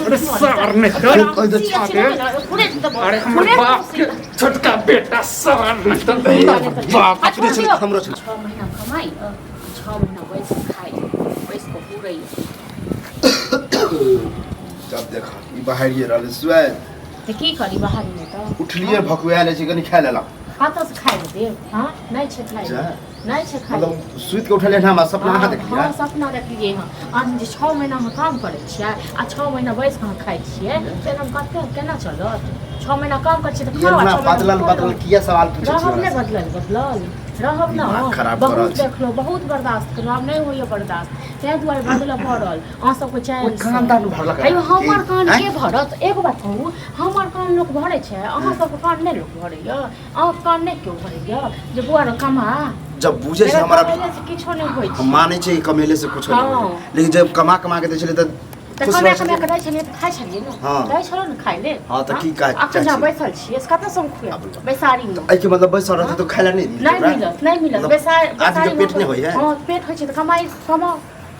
अरे सार नहीं तो कहि दे छाते अरे हमर बाप के छोटका बेटा सार नहीं तो बाप अपने छलै हमरो छलै। 6 महीना कमाई, 6 महीना बैस कऽ खाइ, बैस कऽ पूरै। जब देखा ई बाहरिए रहलै सुआइ। तऽ की करी बाहर मे तऽ? उठलिए भकुआ लै छै, कनि खाय लेला। कतऽ से खाइ लए देब? हँ, नहि छै खाइ जा। नहि छै खाइ। मतलब सुति के उठलिए हमरा सपना अहाँ देखलिए? हँ, सपना देखलिए हँ। अहाँ जे 6 महीना हम काम करै छियै आ 6 महीना बैस कऽ अहाँ खाइ छियै, तऽ एना कते केना चलत? 6 महीना काम करै छियै तऽ खाउ आ एना 6 महीना बदलल बदलल किया सवाल पूछै रहब छी? नहि बदलल बदलल रहब ने। दिमाग खराब कऽ रहल बहुत छी। देखलहुँ, बहुत बर्दाश्त केलहुँ, आब नहि होइए बर्दाश्त, ताहि दुआरे बदलऽ पड़ल अहाँ सबके चैन। कोइ कान तान भरलक? अयो, हमर कान आँय? के भरत? एगो बात कहू, हमर कान लोक भरै छै? अहाँ सबके कान नहि लोक भरैया? अहाँके कान नहि केओ भरैया जे बौआ रे कमा? जब बुझै छै हमरा कमेले से किछो नहि होइ हम छै। मानै छै कि कमेले से कुछो नहि होइ छै। लेकिन जब कमा कमा के दै छलै तऽ तऽ खुश कमा रहै कमा छलियै। के दै छलियै तऽ खाइ छलियै ने? हँ। दै छलहुँ ने खाइ लेल? हँ, तऽ की कहै अखन चाहै जहाँ छी? बैसल छियै से कतऽ सँ हम खुआएब बैसारीमे? एहिके मतलब बैसल रहतै तऽ खाय लए नहि मिलतै नहि ओकरा? मिलत, नहि मिलत। मतलब बैसारी आदमीके पेट नहि होइ है? हँ, पेट होइ छै तऽ कमाइ कमाउ,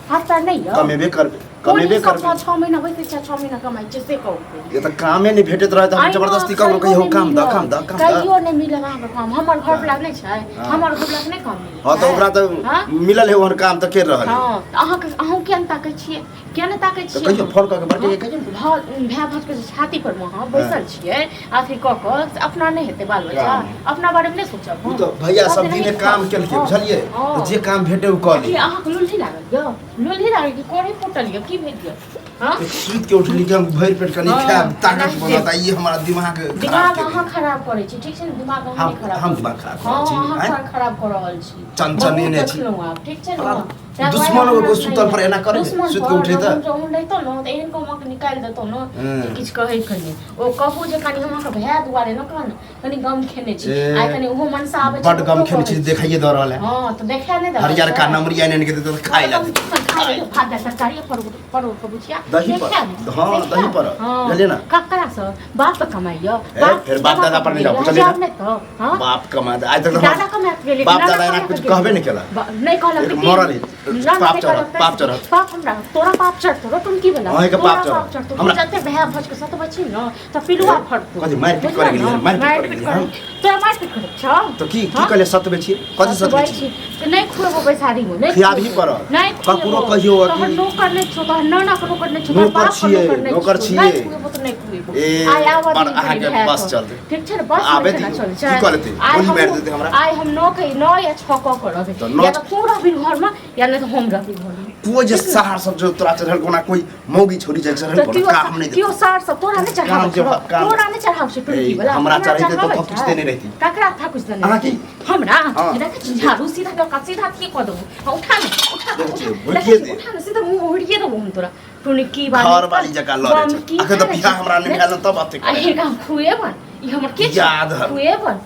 हाथ पैर नहि यऽ? कमेबे करबै, कोन कमेबे हिसाबसँ करबै। 6 महीना बैसै छै, 6 महीना कमाइ छै से कहू पहिले। ये तऽ कामे नहि भेटैत रहै तऽ हम आइ जबरदस्ती न, ककरो कहियो कहियो काम नहि दऽ, मिलत। काम दऽ, काम दऽ। कहियो नहि मिलत अहाँके काम। हमर घरवला नहि छै? हमर घरवला के नहि काम मिलै? हँ, तऽ ओकरा तऽ हँ? मिलल है ओहन काम तऽ केर रहल है। हँ, तऽ अहाँके अहूँ किया नहि ताकै छियै? किया नहि ताकै तऽ छियै? कहियो फोन कऽ के बड़के के कहियो ने। भाय भात के छाती पर मे अहाँ बैसल छियै अथी कऽ कऽ से अपना नहि हेतै बाल बच्चा? काम। अपना बारे मे नहि सोचब? ओ तऽ भैया सब दिन दिने काम केलकै, बुझलियै? हँ। तऽ जे काम भेटै ओ कऽ की ली। अहाँके लुल्ही लागल यऽ? लुल्ही लागल कि कोढ़ी फूटल यऽ? की भेल यऽ? हँ, सुति के उठली कि हम भरि पेट कनि हँ, खायब, ताकत नहि बनत, आ ई हमरा दिमाग खराब दिमाग केने। अहाँ खराब करै छी, ठीक छै ने? दिमाग अहाँ हम नहि खराब हम करू। दिमाग खराब हँ, करै छी? अहाँ आँय? खराब कऽ रहल छी। चनचनेने बहुत छी। देखलहुँ आब, ठीक छै ने? आ, ताहि दुआरे दुश्मन हमरा कोइ सुतल नहि पर एना करै? दुश्मन सुति के पर उठे तऽ? हम रहितहुँ ने तऽ एहन कऽ अहाँके निकालि देतहुँ ने हम्म। कि किछु कहै के नहि। ओ कहू जे कनि हम अहाँके भाय दुआरे ने कहन कनि गम खेने छी। ए, आइ कनि ओहो मनसा आबै छै, बड गम ओकरो खेने छी, कहै। देखाइए दऽ रहल है। हँ, तऽ देखा नहि दऽ रहल हरियरका छै? नमरी आनि आनि के देतै तऽ खाइ लए देतै। खाइ ले, भात दालि तरकारी परोड़ परोड़ के भुजिया। दही से पर, खायब, हँ, से दही खायब। पर, हँ। बुझलियै ने? ककरा सँ? बाप तऽ कमाइया। ए, फेर बाप दादा पर नहि जाउ, बुझलियै ने? जाउ नहि तऽ, हँ? बाप कमा दे आइ तक तऽ दादा हमर कमा के गेलै, बाप नाना दादा एना कमा के कुछ गेलै। कहबे नहि केलक। नहि कहलक एक तऽ की? मरल है, ना, पाप नहि चढ़त, कहलक तऽ पाप चढ़त। पाप हमरा तोरा पाप चढ़तो रो टुनकी वाला। अहाँके तोरा पाप चढ़त। पाप चढ़तो। हमरा- जते भय भज के सतबै छी न तऽ पिलुआ ए, फड़तो। कथी मारि पीट करे गेलियै? बुझलह न? मारि पीट करे गेलियै हम? तोरा मारि पीट करे छौ? तऽ की की हँ? कहलियै सतबै छी? कथी सतबै सतबै छी? छी तऽ नहि खुएबो बैसारी मे, नहि खियाबही खुएबो। पड़त। नहि ककरो खुएबो। कहियो कि- तोहर नौकर नहि छौ, तोहर नाना के नौकर नहि छौ, तोहर नौकर बाप के छियै, नौकर नहि नौकर छौ। नहि छियै। खुएबो तऽ नहि खुएबो। ए, आइ आबऽ पर दही अहाँके कनि भए बस कऽ। चलतै। ठीक छै ने? बस आबे नहि दियौ। चलै की छै। कऽ लेतै? आइ गोली मारि हम देतै हमरा? आइ हम 9 के 9 या 6 कऽ कऽ रहबै। तऽ नौ- या तऽ तू रहबी घरमे या नहि तऽ हम रहबी घरमे। कोइ जे सार सब जो तोरा चढ़ल कोना कोई मौगी छोड़ी जाय चढ़ल तऽ कोना केओ काम नहि केओ देतौ। सार सब तोरा नहि चढ़ाबै काम जे छौ? काम- तोरा नहि चढ़ाबै छै टुनकी ए, वाला? हमरा चढ़ैते तऽ चढ़ाबै थकुच छै? देने रहिती। ककरा थकुच देने अहाँ रहिती? की? हमरा? हाँ। देखै छी झाड़ू सीधा लऽ कऽ सीधा की कऽ देबौ। हाँ, उठा ने, उठा, देखै छियै, उठा। भुकिए देखै छी, दे। उठा ने, सीधा मुँह उड़िए देबौ हम तोरा टुनकी वाली। घर वाली जकाँ लड़ै बम छै। की अखन तऽ करै बियाह छै? हमरा नहि भेल तब अते आ करै। हे गाम खुएबन ई हमर के छै? याद हर। खुएबन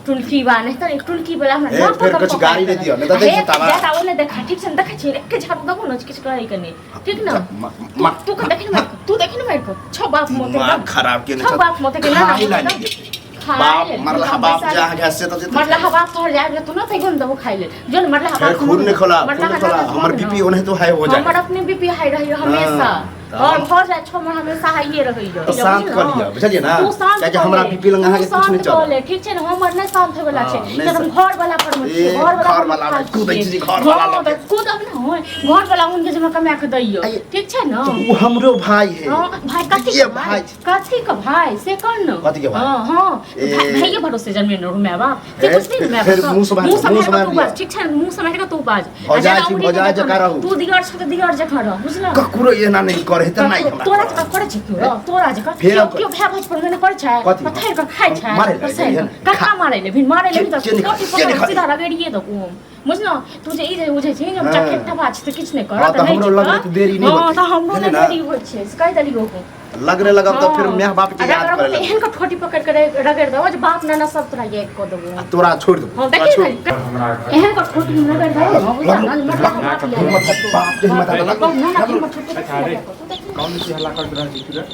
टुनकी बा नहि तऽ टुनकी वाला हमरा हे, नाम फेर पर किछु गारी नहि दिअ, नहि तऽ हे, देखी ताबा। जा ताबा नहि देखा, ठीक छै ने? देखै छी एके झाड़ू देबो ने, किछु कहै के नहि, ठीक ने? तू तू के देखी ने मारि कऽ, तू देखी ने मारि कऽ छौ बाप मोते दिमाग खराब केने छौ छौ। बाप मोते के ना खाइ ला नहि देतै। बाप मरलहा बाप जे अहाँ के से तऽ जेतै। मरलहा बाप तोहर जाय ले तू न तैयो ने देबो खाइ ले जो ने मरलहा फेर बाप। खून नहि खोला, खून मरलहा नहि खोला, बाप हमर ने। बीपी ओनाहितो हाई हो जाए। हमर अपने बीपी हाई रहैया हमेशा। तऽ और हम- भऽ जाइ छौ, हमर हमेशा हाइए रहैया। तऽ शान्त कऽ लिअ, बुझलियै ने? तू शान्त कियाकि कऽ हमरा ले। बीपी लग अहाँके तू किछु नहि शान्त कऽ चलत। ले, ठीक छै ने? हमर नहि शान्त होय वाला छै। हँ, नहि किया तऽ हम घर वाला पर मे छियै, ए, घर वाला घर वाला मे कूदै छी, घर वाला हँ, लग। तऽ कूदब ने होय घर वाला उनके जमा कमा के दैयो, ठीक छै ने? ओ हमरो भाई है। हँ भाई, कथी ये के भाई? भाई। कथी के भाई से कर न। कथी के भाई? हँ हँ, ए। भाइये भरोसे जन्मे न माय बाप से ए, कुछ नहीं माय फेर बाप मुँह सम्हारि मुँह कऽ, मुँह सम्हारि कऽ सम्हारि तू लिअ। बाज, ठीक छै ने? मुँह सम्हारि कऽ तू बाज। आ भौजाइ जेना छी, उंगली भौजाइ के देखा जकाँ ने, रहू। तू दियर छ तऽ दियर जकाँ रह, बुझलह? ककरो एना नहि करे तऽ नहि हमरा। तोरा जकाँ करै छै केओ? तोरा जकाँ फेर केओ हम केओ भाय भौज पर नहि करै छै? कथी? पथारि कऽ खाइ छै, मारै लए पसारि गेलियै कऽ। ने? ककरा मारै ले भी? मारै ले भी तऽ के- के कोठी के पकड़ नहि सीधा रगड़िए देबौ हम, बुझलह? तू जे ई जे बुझै छी जे हम हँ। चखेटा बात छी तऽ किछु नहि हँ, करत तऽ नहि हमरो छै लगले तऽ। तऽ देरी नहि हँ, होतै। तऽ हमरो बुझलियै नहि ने? देरी होइ छै से कहि देलियौ हम। लगने लगब तऽ फेर हँ। माय बाप के आ याद रगड़बो करे तऽ लगब। एहन कऽ ठोटी पकड़ि कऽ रगड़ि देबौ जे बाप नाना सब तोरा याद कऽ देबौ। आ तोरा छोड़ि देबौ। हँ, तोरा देखी छोड़ि खाली देबौ। हमरा घर एहन कऽ ठोटी हम रगड़ि देबौ ने, बुझलह ने? मरला बाप याद हिम्मत करतौ। बाप के हिम्मत आबऽ लगलौ। कहू ना ना, लगलौ। हिम्मत छोटे अच्छा रे, तू देखी। कौन सी हल्ला कर रहल छी तू रे?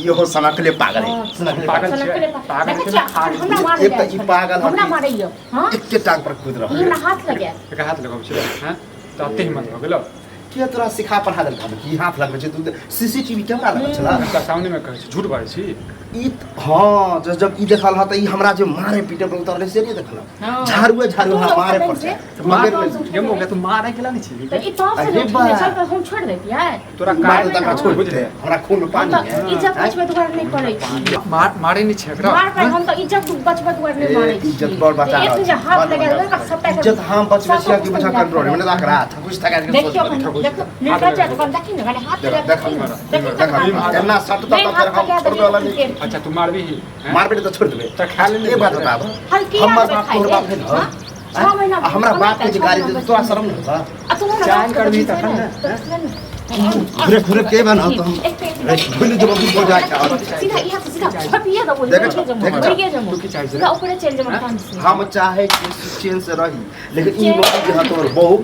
इहो सनकले पागल है, सनकले पागल पागल। छियै, पागल देखै छियै, छियै, खा हमरा मारै एक तऽ ई पागल हमरा हती। मारैया? हँ, एके टांग पर कूद ई रहल हमरा है। हाथ लगायत। एकर हाथ लगाबै छियै? हँ, तऽ एते हिम्मत भऽ गेलौ? के तोरा सिखा पढ़ा देलक हम कि हाथ लगबै छै? तू सीसीटीवी कैमरा लगल छला? तोरा सामने में कहै छी, झूठ बाजै छी। ई हाँ, जब ई देखल हा त ई हमरा जे मारे पीटे पर उतरले से नहीं देखल। हाँ। झाड़ुए झाड़ू तू हमरा लोग मारे उठा पर दे छै। से। मार पकड़ि लेलकै। गे मौका, तू मारे के ला नहीं छी। तऽ ई तब से अरे उठेने बा। छल तऽ हम छोड़ि दैतियै। तोरा मारे काट तऽ हमरा छोड़ि बुझले देतै, हमरा खून में हम पानी तऽ है। इज्जत बचबै दुआरे नहि करै छी। मार मारे नहीं छै एकरा। मार पर हम तऽ इज्जत बचबै दुआरे नहि ए, मारै छी। इज्जत बड़ बचा एक रहल जे छी, हाथ बड़ लगा बचा देलक रहल सबटा छी। इज्जत हम बचबै छियै कि बचा कंट्रोल में नहि राख, कुछ थका के सोच देखियौ बड़ी। कनी, देखियौ निर्लज्ज कनी, देखी ने कनी हाथ देख, लगा देख, देखी ने, देख, देखी देख, ने एना सटता नहि तऽ हाथ फेर हम लगा छोड़बै वाला देलियै नहि। तऽ अच्छा तू मारबी ही हैं? मारबे तऽ छोड़ देबै। तऽ खा लेने एक बात बताब, हर की हमर आदमी बाप खाइ तोहर बाप छै? है ने? हाँ? 6 महीना आ हमरा बाप के जे छओ गाली महीना देतौ तोरा शरम नहि होतौ? आ तू हमरा चाल बाप के करबही तऽ तखन ने, छै ने। घुरे घुरे के बना तो हम भूल जेबो कि हो जाए का। सीधा यहाँ से सीधा छपिए दबो, देखै छौ, देखै छौ। मरिए जमो। तू की चाहै छी रे? सीधा ऊपरे चलि जेबो कान से। हम चाहे कि सुख चैन से रही, लेकिन ई मौका जे तोहर बहु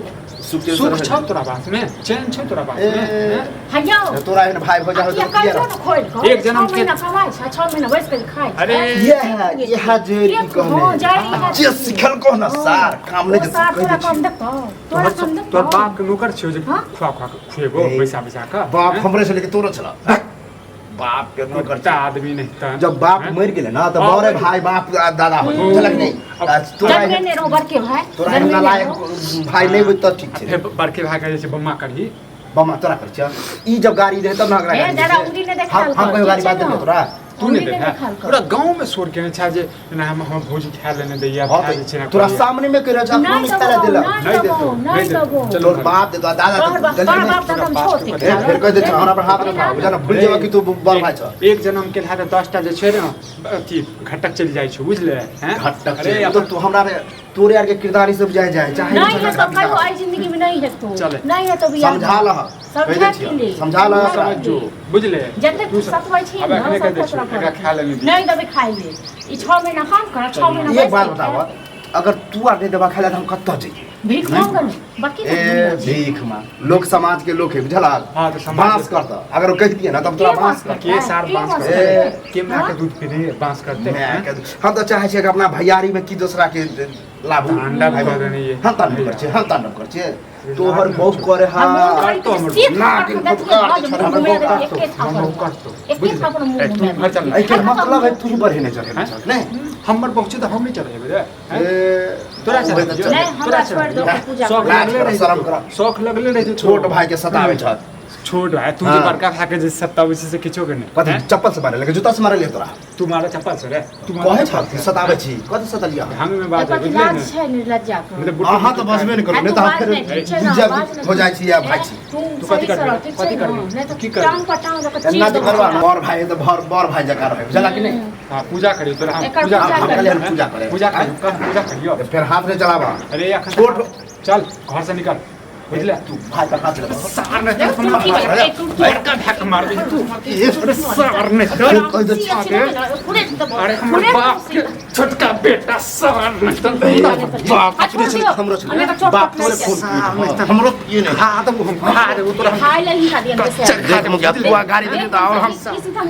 सुख चैन से सुख रहे। छौ तोरा बात में, चैन छौ तोरा बात ए, में, हैं? हयौ तोरा एहन भाई हो जाए किया तो किया करतो रह? ने खोलि कऽ? एक जनम 6 के- महीना कमाइ छै, 6 महीना बैस कऽ खाइ छै। अरे यह यह जे ई हँ, जाय कहने इएह जे सिखल को ना सार काम नहीं ओ सार कहि तोरा दै कम छी। देखतौ, तोरा कम देखतौ। तोहर बाप के नौकर छियौ जे हाँ? खुआ खुआ के खुएबो ए, बैसा बैसा के। बाप हैं? हमरे से लेके तोरो छला, बाप के नौकर मोटा आदमी नहीं त जब बाप हैं? मर गेले ना तो हाँ, बड़े मरि भाई बाप आ दादा हो हूँ। बुझलक नहीं? अब आ तोरा जन्मे एहन ने रहो बड़के भाई, तोरा एहन जन्मे ने नालायक रहो। भाई नहीं होई तऽ ठीक आ छै। फेर बड़के भाई के जे छै बम्मा करही। बमा तोरा कर छियै ई जब गाड़ी रहे तब ना अगला ए, गाड़ी दादा देतै। उंगली नहि देखाल हम कर, कहियो गाड़ी ठीक छै बात देलियै ने? तोरा? तू नहीं उंगली देख नहि देखाल कर। पूरा गांव में शोर केने छै जे एना हम हम भौजी खाए लेने दैया, हाँ खाए जे छै तऽ ना तोरा करैया। सामने में कहि रहल छै, अपनो नहि निकाले देबौ, देलक। नहि नहीं देबौ, देतौ, नहि नहीं देतौ। देबौ। चलो तोर घर। बाप देतो दादा तोहर बाप, देतो। तोहर बाप दादा हम छोड़ ए, फेर कहि दै छै हमरा पर हाथ रखा, बुझल ने? भूल जेबा कि तू बड़ भाई छ। एक जन्म के तऽ 10टा जे छै ने अथी घटक चलि जाइ छै, बुझले हैं? घटक अरे छै तो तू हमरा रे तोरे आर के किरदारी सब जाय जाय चाहे नहीं है तो कहियो आई जिंदगी में नहीं है तो चले। नहीं है तो बियाह समझा लह, कहि दै समझा छियौ, के ले। समझा लह समझा एकरा। के जो बुझले जते तू सब- सतबै छी अब ने, एखने कहि दै सब छियौ, तोरा एकरा खा लेने दी। नहीं देबै खाइ ले। ई 6 महीना काम कर, 6 महीना एक बैस बात के बताब, अगर तू आर नहीं देबा खाइ ला तऽ हम कतऽ जइयै? भीख मांगल बाकी ए भीख मांग, लोक समाज के लोक है बुझल? हाँ, तऽ समाज- बांस करता अगर वो कहि दिए ना तब तोरा के बांस बांस करता। के सार के बांस बांस करते? करतै? के माय के दूध पीने बांस करते? मैं हैं? के- हम तऽ चाहै छियै कि अपना भैयारी में की दोसरा के लाभू। तांडव कऽ देने ये। हम तांडव करै छियै, हम तांडव करै छियै। तोहर बहुत करे हा करतो हमर। नाक फुटकार छै, हमर बहुत करतो, हमर बहुत करतो। एके थापड़ मुँह ए, तू घुमा घर चल। एहि के मतलब है तू बढ़ेने चढ़ेने छल नहि? हमर पहुँचे तऽ हम नहीं चढ़ेबै रे, हैं? ए, तोरा ओहे तऽ चढ़ेबै। चल। नहीं, हमरा छोड़ दो, पूजा शौक करू। लाज लगले करऽ, रहै शरम छै। करऽ। शौक लगले रहै छै। छोट भाई के सताबै छल। छोट भाई तू जे हाँ। बड़का भाई के जे सताबै छै से किछो के नहि, कथी हैं? चप्पल से मारे लेके जूता से मारे ले तोरा? तू मारे चप्पल से रे, तू मारे कहै चप्पल छल से। सताबै छी, कथी सतलिया? ढंग में बात है, एकर बुझले लाज ने? छै निर्लज्जा के। मतलब बुढ़- अहाँ तऽ बजबे नहि करू, आ नहि तू तऽ हम बाज फेर नहि, ठीक छै ने, गुज्जा बाज नहि। हो जाइ छी या भाइ छी। तू तू कथी सही से करबही? रह, ठीक कथी छै ने? करबही? नहि तऽ की करबही? टांग पर टांग दऽ कऽ एना चीर तऽ देबौ करबा तोरा। बड़ भाई तऽ बड़ बड़ भाई जकाँ रहै, बुझलक कि नहि? हाँ, पूजा करियो तोरा हम एकर पूजा पूजा करियो। हम कहलियै हम पूजा करे। पूजा करियो, कह पूजा करियो। फेर हाथ नहि चलाबा। अरे अखन छोट- चल घर से निकल, बुझले? तू भाई पर हाथ चलाबा। सार नहीं देख, तू की करबही? ए, तू की बड़का भाई के मारबही तू। अरे सार नहीं फेर कहि दै छी, छी। पूरे दबो। अरे हमर पूरे बाप के छोटका बेटा सार नहीं त बाप आ, अपने छोड़ छलै दियौ। हमरो छलै। हमे तऽ चोट बाप पकड़ै तोरे छै। खून हमरो पिए नहि। खा देबो हम, खा देबो तोरा हम। खाय लेल ही खादियन कच्चा देख मुखिया, तू आ गाड़ी देने तऽ आओर हम ई सीधा